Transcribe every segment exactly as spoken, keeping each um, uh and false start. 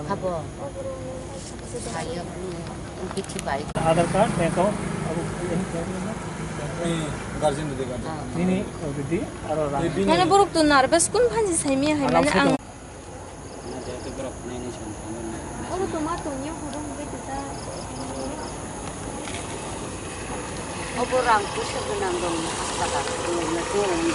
Abo. Saya bithi bai. Aadhaar card, bank account, abo, eh, guardian de guardian. Nini, oh, didi, aro rang. Mane borok to nervous kun phansi saimi hai, mane ang. Oro to ma tongya horo hwnkhe kwtal. Obo rang puisa gwnang rokni hastalar wngna tongwi.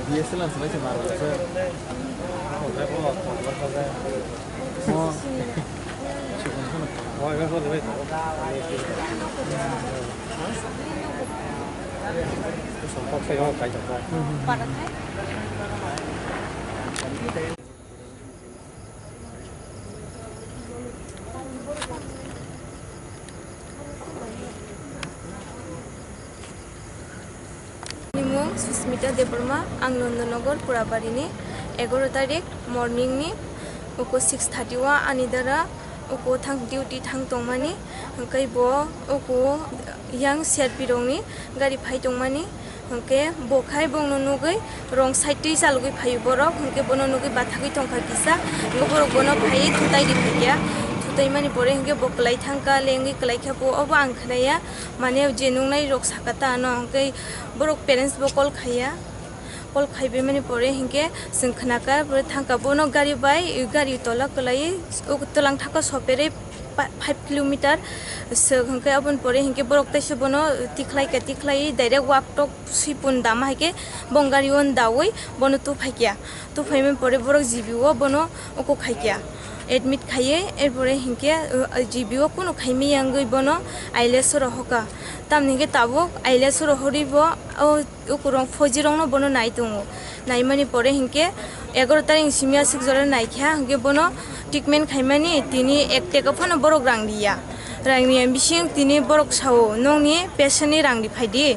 B S L ang swlai se mar se. Ang hwnkhai bo tongla kha. Mo. Oi, oi, oi, oi. Songkok se yo kai jok. Ani mung Susmita Debbarma, ang Nandanagar Purabarini, egaro tarik morning ni uko six thirty o ani dara uko thang duty thang tongmani, hwnkhe bo uko yang C R P rokni gari phai tongmani, hwnkhe bo khai bongno nugwi wrong side twi chalogwi phaio borok, hwnkhe bono nugwi bathagwi tongkha kisa, hwnkhe borok bono phaiwi thutai rikha khe, thutai mani pore hwnkhe bo kwlai thangkha, lengwi kwlai kha bo, obo ang khnaya, mane je nungnai rok sakha ta ano, hwnkhe borok parents bo call khaiya, call khaibai mani pore hwnkhe chwng khnakha, pore thangkha bono gari bai, gari tola kwlaiwi, twlang thaka soperwi pa-, five kilometer swk hwnkhe, aboni pore hwnkhe borok teisa bono tikhlai kha, tikhlaiwi direct wak tok swi pun dama hai khe bong gari o daui bono tuphai kha, tuphaimani pore borok G B o bono uko khai kha, admit khaiwi, erpore hwnkhe, uh, G B o kunu khaimaya wngwi bono I L S o rohor kha, tamni hwnkhe tabuk I L S o rohorwi bo o. Ukurok fojirokno bono nai tongo. Naimani pore hinkhe egaro tarik simi aswk jora naikha, hinkhe bono treatment khaimani tini ek teka phano borok rang riya. Rang riya bising tini borok sao, "Nokni patient ni rang riphaidi,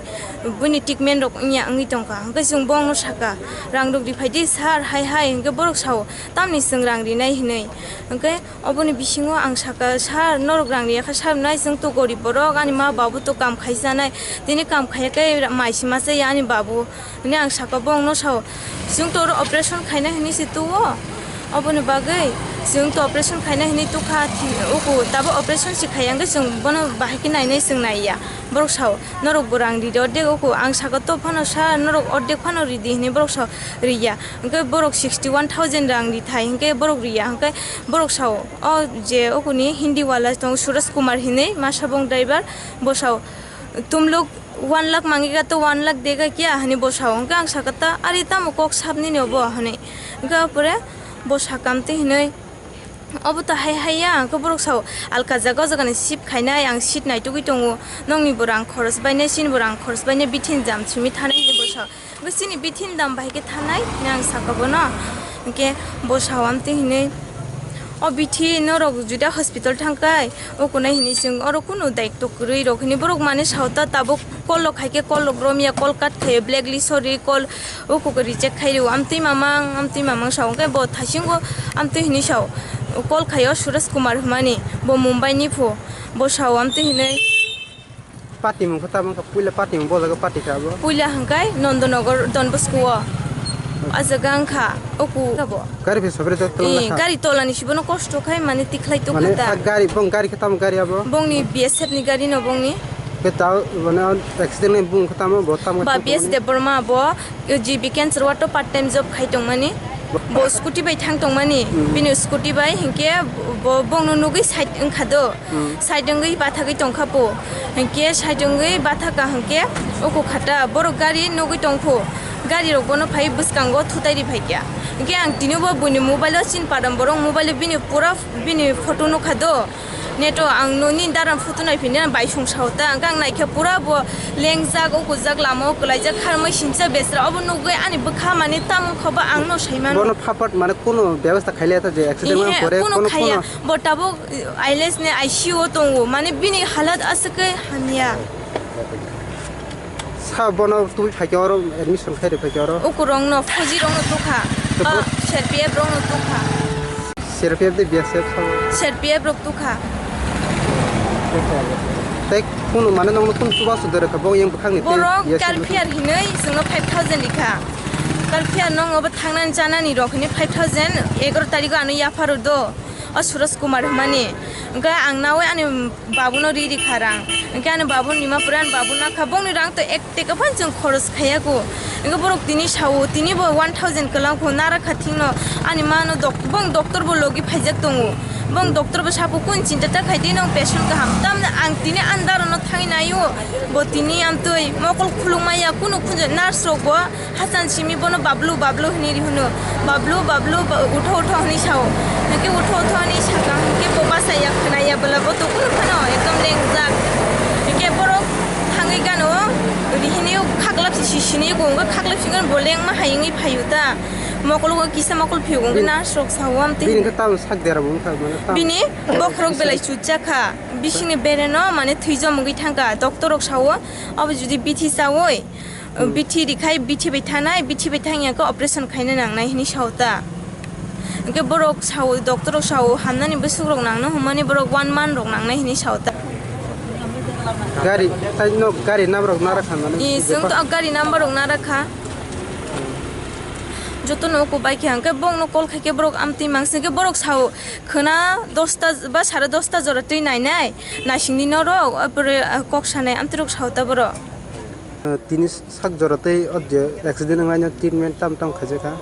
buini treatment rok wngya wngwi tongkha." Hinkhe chwng bongno sakha, "Rang rok riphaidi sir," hai hai hinkhe borok sao, "Tamni chwng rang rinai?" hinwi. Hinkhe Oboni bisingo ang sakha, "Sir, norok rang riyakha, sir, nai chwng to gorib borok, ani ma babu to kam khaisanai, tini kam khaiya khe mai se ma chaya ani babu," hwnwi ang sakha, bongno sao, "Chwng to oro operation khaina hwnwi se tuo, oboni bagwi chwng to operation khaina hwnwi tukha, thi-, uku tabo operation se khaiya hwnkhe chwng bono bahai khe nainai chwng naiya," borok sao, "Norok bo rang ridi ordek uku," ang sakha, "To phano sir, norok ordek phano ridi," hwnwi borok sao, "Riya." Hwnkhe borok sixty one thousand rang rithai, hwnkhe borok riya, hwnkhe borok sao, O je okuni Hindi wala tong Suraj Kumar hinwi masa bong driver, bo sao, "Tum log one lakh mangega to one lakh dega kya?" hinwi bo sao. Hwnkhe ang sakha ta, "Ari tamo kok sabnini obo?" hinwi. Hwnkhe apore bo sakha amtwi hinwi, "Obo to hai hai ya." Hwnkhe borok sao, "Alka jaga o jaga ni sip khainai, ang seat naitugwi tongo, nokni bo rang khoros bainai, chini bo rang khoros bainai, bithin jam simi thanai," hinwi bo sao. Bo chini bithin dam bai khe thanai hinwi ang sakha bono. Hinkhe bo sao amtwi hinwi, "O bithi norok juda hospital thangkhai, o kunai hinwi chwng oro kunu daitw kwrwi rok," hinwi borok mane sao ta tabuk call rok khai khe call rok romya, call cut khai blacklist o ri call o kok reject khai rio amtwi mamang, amtwi mamang sao. Hinkhe bo thaisingo amtwi hinwi sao, call khaio Suraj Kumar hwnmani, bo Mumbai ni phu, bo sao amtwi hinwi. Patimung khe tamo wngkha, puila patimung bo jaga pati kha abo? Puila hwnkhe Nandanagar Don Bosco o. A jaga wngkha, oku abo. Gari bai sobri jak tolong Eh, kha? Gari tolani sibono kosto khai mane tikhlai tokha Mane ta. A gari, bong gari khe tamo gari abo? Bongni B S F ni gari no bongni. Khe tao mane accident ni bung khe tamo bo tamo Ba khe B S tamo? Debbarma abo. G B Cancer Ward o part time job khai tongmani. Bo scooty bai thang tongmani. Hmm. Bini scooty bai hinkhe bo bongno nugwi side wngkha do. Hmm. Side wngwi bathagwi tongkha po. Hinkhe side wngwi bathaka hinkhe uku khata borok gari nugwi tongphu. Gari rok bono phai bwskango thutai ri phaikha. Hinkhe ang tini bo buini mobile o chin padam borok mobile o bini pura bini photo nukha do. Neto ang nini daran photo naiphini bai sung sao ta, ang khe ang naikhe pura bo lengjak, ukujak, lama o kwlaijak, kharmai sincha besra, obo nugwi ani bwkha mane tamung khoba ang no saimano. Bono phapat mane kono byabostha khailaya ta je accident wng Ihe, pore kono kono khaya, kono bo tabuk, eh, I L S ni I C U o tongo, mane bini halat aswk khe hamya. Sa bono tubui phaikhe oro admission khairi phaikhe oro. Ukurokno, fauji rokno tukha. Tei bo- Ah, C R P F rokno tukha. C R P F de B S F sa. C R P F rok tukha. Tei kunu mane nongno kunu chubachu de rwkha bo yang bwkhakni tei Borok B S F. Kal phiar hinwi chwngno five thousand rikha. Kal phiar nong obo thangnani chanani rok hinwi five thousand egaroh tarigo ano yapharo do. O Suraj Kumar hwnmani. Hwnkhe ang nawi ani babuno ri ri kha rang. Hwnkhe ani babu nima pore ani babu nakha, bongni rang to ek teka phan chwng khoros khaiya ko. Hwnkhe borok tini sao, tini bo one thousand kwlang kho, nara kha thingno ani mano dok-, bong doctor bo logi phaijak tongo. Bong doctor bo sapo kun chinta ta khai tei nong patient kaham. Tamni ang tini ani darono thangwi naio, bo tini amtwi mokol khuluk maya kunu khunju nurse rok bo Hasan simi bono Bablu, Bablu hwnwi ri hwno. Bablu, Bablu, ba-, utho, utho hwnwi sao. Hwnkhe utho, utho hwnwi sakha, hwnkhe bo bachaya, khwnaya, bwla bo tukunu phano ekdom lengjak. Hwnkhe borok thangwi gano, rihini khaklap si, si, sini ko, hwnkhe khaklap si gano bo lengma hai wngwi phaio ta. Mokol o kisa mokol phiyok wngkhe Hmm. nurse rok sao amtwi. Bini hwnkhe tamo sak dera bo wngkha, mane tamo. Bini bokhorok belai chujak kha. Bisingni bereno mane thwijom wngwi thangkha. Doctor rok sao, abo jodi bithi chaui, Hmm. Bithi rikhai, bithi bai thanai, bithi bai thangya khe operation khaina nangnai hinwi sao ta. Hwnkhe borok sao, doctor rok sao, hamnani bwswk rok nangno hwnmani borok one month rok nangnai hinwi sao ta. Gari, tai no gari nam rok nara kha mani. Ni, chwng to gari number rok nara kha. Jotono uku bai khe hwnkhe bongno call khai khe borok amtwi mangsi khe borok sao khwna dosta ba sare dosta jora twi nainai, naisingni norok, apore, ah, kok sanai amtwi rok sao ta borok. Tini sak jora tei o je accident wngnaino treatment tam tam khaijak kha.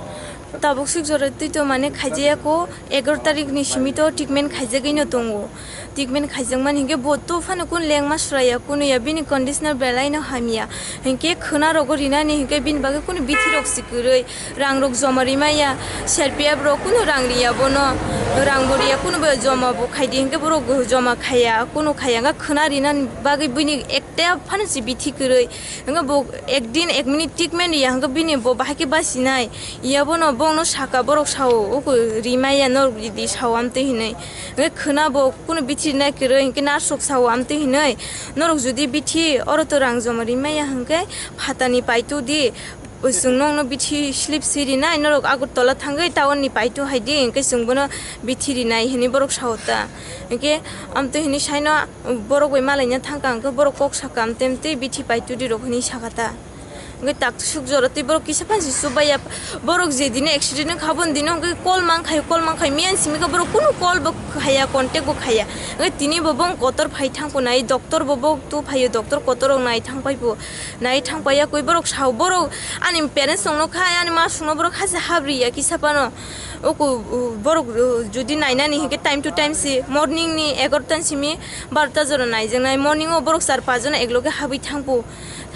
Tabuk sik jora twi to mane khaijaya ko, egaroh tarikh ni simi to treatment khaijagwi no tongo. Treatment khaijakmani hinkhe bo to phano kun lengma swraiya, kunuya bini condition belai no hamya. Hinkhe khwna rogo rinani hinkhe bini bagwi kunu bithi rok si kwrwi, rang rok joma rimaya, C R P F rok kunu rang riya bono, rang bo riya kunu bo joma bo khaidi hinkhe borok joma khaiya, kunu khaiya, wngkha khwna rinani bagwi bini ekta phano si bithi kwrwi. Hwnkhe bo ek din ek minute treatment riya hwnkhe bini bo bahai khe basinai. Iya bono bongno saka borok sao, uku rimaya norok ridi sao amtwi hinwi. Hwnkhe khwna bo kunu bithi rinai kwrwi hwnkhe nurse rok sao amtwi hinwi. Norok jodi bithi oro to rang joma rimaya hwnkhe phatani paitu di. Chwng nokno bithi slip si rinai, norok Agartala thangwi town ni paitu hai di, hwnkhe chwng bono bithi rinai hinwi borok sao ta. Hwnkhe amtwi hinwi saino. Borok bai malaina thangkha hwnkhe borok kok sakha, "Amtwi amtwi bithi pai tudi rok," hinwi sakha ta. Hwnkhe tak suk jora tei borok kisa phansi chubaiya. Borok je dini accident wngkha, aboni dino hwnkhe call mankhaio, call mankhaio. Miyan simi khe borok kunu call bo khaiya, contact bo khaiya. Hwnkhe tini bo bong kotor phai thangkho nai, doctor bo bong tu phaio, doctor kotor rok nai thangpaibo, nai thangpaiya koi borok sao. Borok ani parents rokno khai, ani ma songno borok hase habriya kisa phano. Uku, u, borok, u, jodi nainani hinkhe time to time si morning ni egaroh ta simi barota jora naijaknai, morning o borok char panch jona ekloge habwi thangpo,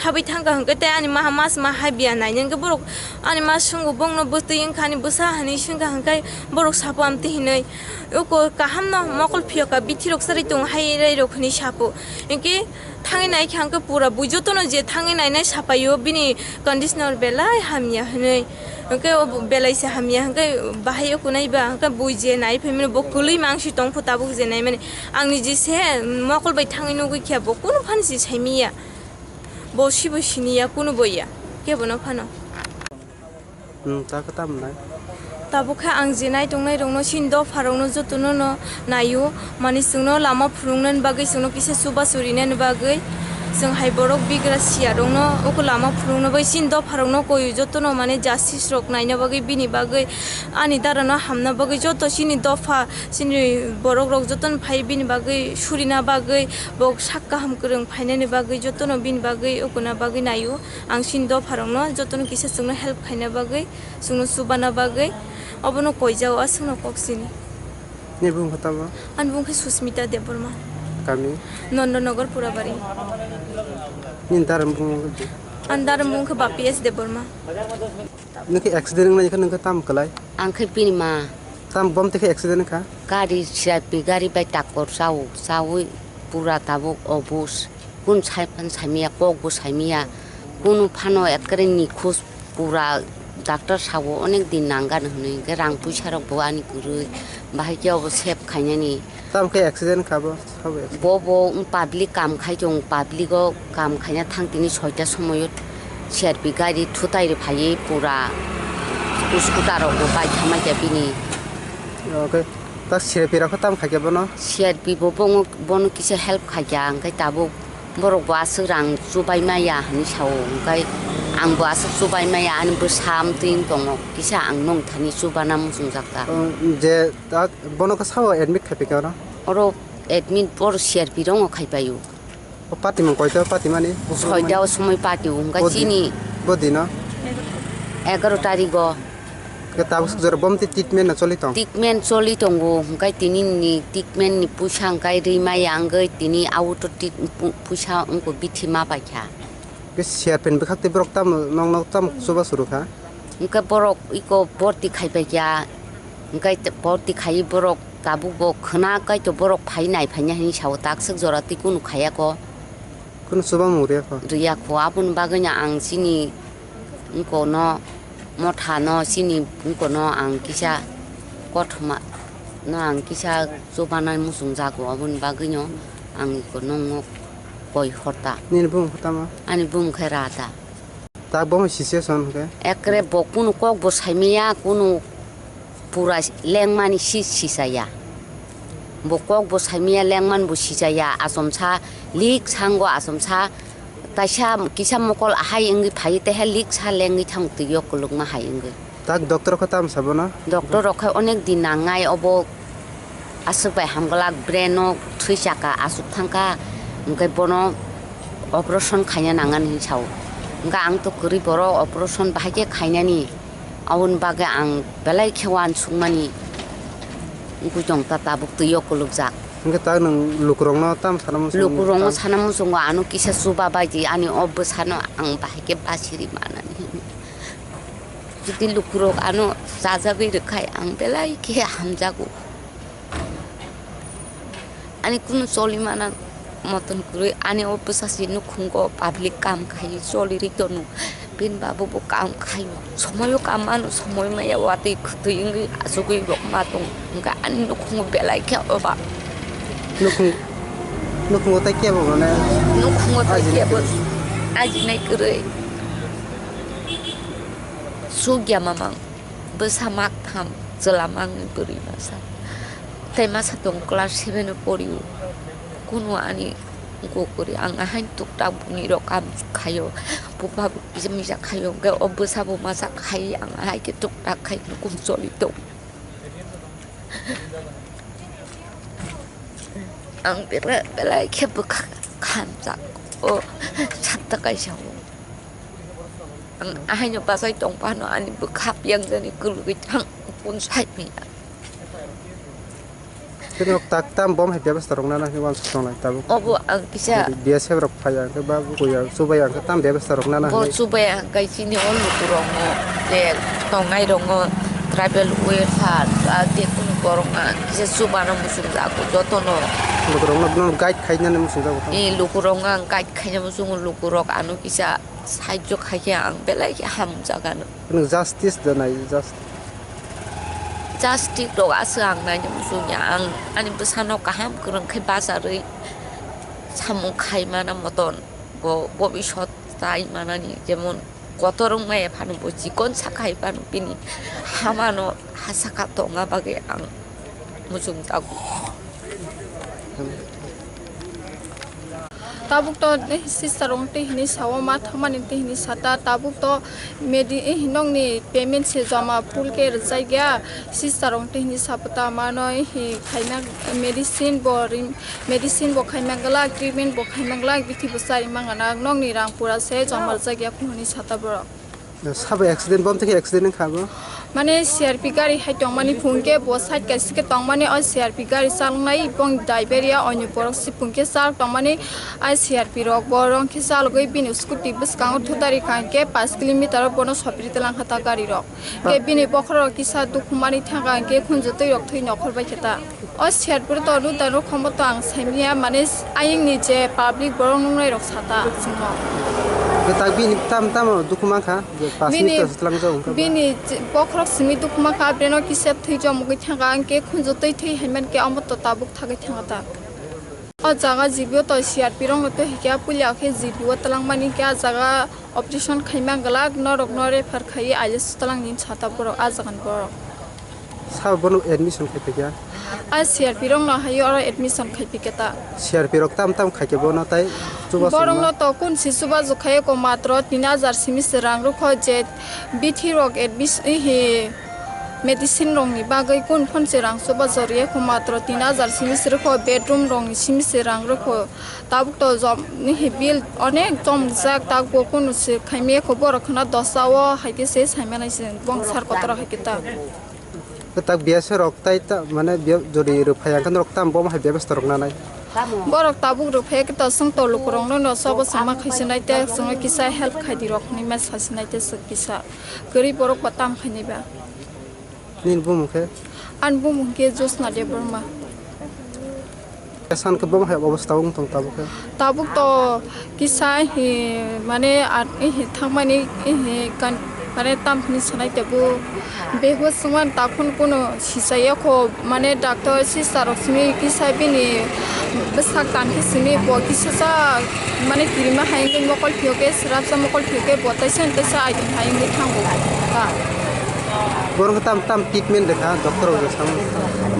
habwi thangkha hinkhe tei ani maha mas ma hai biya nainani hinkhe borok ani ma swngo bongno bwtwi wngkha ani bwsa hinwi swngkha hinkhe borok sapo amtwi hinwi uko kahamno mokol phiyoka bithi rok chari tongo hai rai rok hinwi sapo hinkhe thangwi naikha hinkhe pura bui jotono je thangwi nainai sapaio bini condition belai hamya hinwi. Hwnkhe o belai se hamya, hwnkhe bahai o kunai ba, hwnkhe bui je nai phaimani bo kwlwi mangsi tongpho tabuk je naimani. Ang ni je se mokol bai thangwi nugwi khe bo kunu phano se saimanya. Bo sibo siniya kunu bo ya, kebo no phano. Hmm, ta khe tamo nai? Tabuk khe ang je nai tongnai rokno, chini dopha rokno jotono no naio, mani chwngno lama phurungnani bagwi, chwngno kisa chubachu rinani bagwi, chwng hai borok bigra siya rokno uku lama phurungna bagwi chini dopha rokno koio jotono mane justice rok naina bagwi bini bagwi ani dara no hamna bagwi joto chini dopha chini borok rok jotono phai bini bagwi surina bagwi bo sak kaham kwrwng phainani bagwi jotono bini bagwi ukuna bagwi naio ang chini dopha rokno jotono kisa chwngno help khaina bagwi chwngno chubana bagwi obono koijao aswkno kok sini. Ni bumung khe tamo? Ani bumung khe Susmita Debbarma. Kami? Nondonogor Purabari. Nini dara bumung khe? Ani dara bumung khe Bapi S Debbarma. Nini khe accident wngnai khe nini khe tamo kwlai? Ang khe bini ma. Tam bom twi khe accident wngkha? Gari C R P gari bai takkor chao, chaui pura tabuk obus. Kun sai phan saimaya, kok bo saimaya. Kunu phano ekkere nikhos pura doctor sao onek din nangani hwnwi hwnkhe rang puisa rok bo ani kwrwi. Bahai khe obo save khainani. Tam khe accident wngkha bo? Sabo accident. Bo bo wng public kam khai tong, public o kam khaina thang tini soita somoio C R P gari thutai rw phaiwi pura scooter rok bo bai thamai kha bini. Okay. Tak C R P rok khe tam khai kha bono? C R P bo bono, bono kisa help khai kha, hwnkhe tabuk borok bo aswk rang chubai maya hinwi sao, hwnkhe ang bo aswk chubai maya, ani bwsa amtwi wng tongo, kisa ang nwng thani chubana muchungjak ta. Um, je tak bono khe sao admit khai phi kha oro? Oro admit boro C R P rokno khai paio. O patimung koito patimani? Soita o somoi patio, hwnkhe bodi, chini bodino? Egaroh tarigo. Khe tabuk swk jora bom twi treatment no choli tong? Treatment choli tongo, hwnkhe tini ni treatment ni puisa hwnkhe rwi maya wngwi tini auto ti-, pu-, puisa wngkha bithi ma paikha. Khe C R P ni bwkhak tei borok tamo nokno tamo chuba suru kha? Hwnkhe borok iko borti khai paikha, hwnkhe borti khai borok tabuk bo khwna kaitor borok phai nai phaina hinwi sao, tak swk jora twi kunu khayako. Kunu chubamung rwya kho? Rwya kho, aboni bagwino ang chini wngkokno, mothano, chini wngkokno ang kisa kothoma no ang kisa chubana muchungjago, aboni bagwino ang iko nokno koi horta. Nini bumung khe tamo? Ani bumung khe Rada. Tak bo situation hwnkhe? Ekre bo kunu kok bo saimaya, kunu pura lengmani si sisaya. Bo kok bo saimaya, lengman bo sisaya, asomsa lik sango, asomsa kaisa kisa mokol ahai wngwi phai, teha lik sa lengwi thang twi o kwlwkma hai wngwi. Tak doctor khe tamo sa bono? Doctor rok khe onek din nangnai, obo aswk bai hamglak, brain o thwi chaka aswk thangkha, hwnkhe bono operation khaina nangnani hinwi sao. Hwnkhe ang to kwrwi borok, operation bahai khe khainani, aboni bagwi ang belai khe uansukmani wngwi tong ta tabuk twi o kwlwkjak. Hwnkhe tak nwng lukurokno tamo sana muchungo? Lukurokno sana muchungo, ano kisa chuba bai di, ani o bwsano ang bahai khe basiri manani hinwi. Jodi lukurok ano chajagwi rwkhai ang belai khe hamjago. Ani kunu choli mana moton kwrwi ani o bwsasi nukhungo public kam khai choli ri tono. Bini babu bo kam khai somoyo kam mano somoi maya watwi khwtwi wngwi achugwi rok ma tong hwnkhe ani nukhungo belai khe oba. Nukhung, nukhungo tai kebo mane? Nukhungo tai ajinai kebo kwrwi. Ajinai kwrwi. Sugya mamang, bwsa mak tham, chwla mangni bwrwi masa. Tei masa tongo class seven o pori o. Kunu ani gokori ang ahain tuktak bini rok kam khaio. Bupa kisa misa khaio, hwnkhe o bwsa bo masa khai ang ahai khe tuktak khai nukhung choli tong. Ang bera-, belai khe bwkha khamjak o satta kaisa o. Ang ahaino bachai tong phano ani bwkha piyangjani kwlwgwi thang kun sai manya. Khe nok tak tam bom hai bebasta rok nana hwnwi uansuk tongnai tabuk. Obo ang kisa B S F rok phai ang khe ba bukuya chubai ang khe tam bebasta rok nana bo hwnwi. Chubai ang kai chini o lukurokno je tongnai rokno tribal welfare ba je kunu borok ang kisa chubana muchungjago jotono. Lukurokno bono guide khainani muchungjago tamo. E lukurokno ang guide khaina muchungo, lukurok ano kisa sahajyo khaikhe ang belai khe hamjakgano. Nwng justice da nai, just. Justice rok aswk ang naina muchungya, ang ani bwsano kaham kwrwng khe bacharwi samung khai mana moton bo bobisot chai manani, jemon kotor wngmaya phano bo chikon sakha hai phano bini hamano ha saka tongna bagwi ang muchung jago. Tabuk to, eh, sister rok tei hini sao ma thamani tei hini sata tabuk to medi-, eh, nokni payment se joma full khe rwjakya. Sister rok tei hini sapata mano, eh, khaina medicine bo rim-, medicine bo khaima glak, treatment bo khaima glak, bithi bo chari mangana nokni rang pura se joma rwjakya phununi sata borok. Sabo accident, bom tei accident wngkha bo? Mane C R P gari hai tongmani phung khe bo side kaisa khe tongmani, o C R P gari chaloknai bong driver ya, onyo borok si phung khe chalok tongmani, ai C R P rok bo rong khe chalogwi bini scooty bwskango thudari kha, hwnkhe pash kilometer o bono sopri twlang kha ta gari rok. Khe bini bokhorok kisa dukhumani thangkha, hwnkhe khunju twi rok thwi nokhor bai khe ta. O siyar pore to rudaro khomo to ang saimanya, mane aying ni je public borok nungnai rok sata chwngno. Kwtak bini tam tamo dukhu mankha, je pash minute to twlang jago wngkha. Bini je bokhorok simi dukhu mankha, breno kisa thwi jomogwi thangkha, hwnkhe khunju twi thwi hai mankhe omo to tabuk thagwi thangkha ta. O jaga G B O to C R P rok no to hikya puila khe G B O twlang mani khe a jaga operation khaima glak norok no refer khai I L S twlang ni sata borok a jaga ni borok. Sabo bono admission khai phikya? A C R P rok no hai oro admission khai phikya ta. C R P rok tam tam khai khe bono tai chubachu borok no to kun si chubachu khai ko matro tin hajar simi se rang rokho je bithi rok admission hi medicine rok ni bagwi kun phon se rang chubachu rikho matro tin hajar simi se rokho bedroom rok ni simi se rang rokho tabuk to job ni hi bill onek chom jak tabuk bo kun se khai me kho borok khna dosa o hai khe se sai manai se bong sar kotor hai khe ta. Kwtak B S F rok tai ta, mane, biya-, jodi rwphai ang khe norok tamo bomo hai bebasta rok nanai? Borok tabuk rwphai khe to chwng to lukurokno no sabo sama khaisinai tei chwngno kisa help khai di rok hinwi ma sasinai tei chwng kisa kwrwi borok bo tam khainai ba. Nini bumung khe? Ani bumung khe Josna Debbarma. San khe bomo hai obostha wng tong tabuk khe? Tabuk to kisa hi mane at hi thangmani hi kan mane tam hini sanai tabuk bego sungman takhun kuno sisaya kho mane doctor sister rok simi kisa bini bwsak tan khe simi bo kisa sa mane kirima hai wngwi mokol phiyok khe srapsa mokol phiyok khe bo taisa taisa aiding hai wngwi thango. Borok tam tam treatment rwkha doctor rok samo.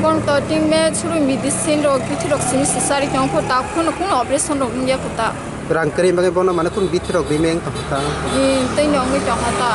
Borok to treatment suru medicine rok bithi rok simi sisari tong kho ta khunu khunu operation rok wngya kho ta. Rang kwrwi bagwi bono mane khunu bithi rok rimeng tong kho ta. Tei no wngwi tong kho ta.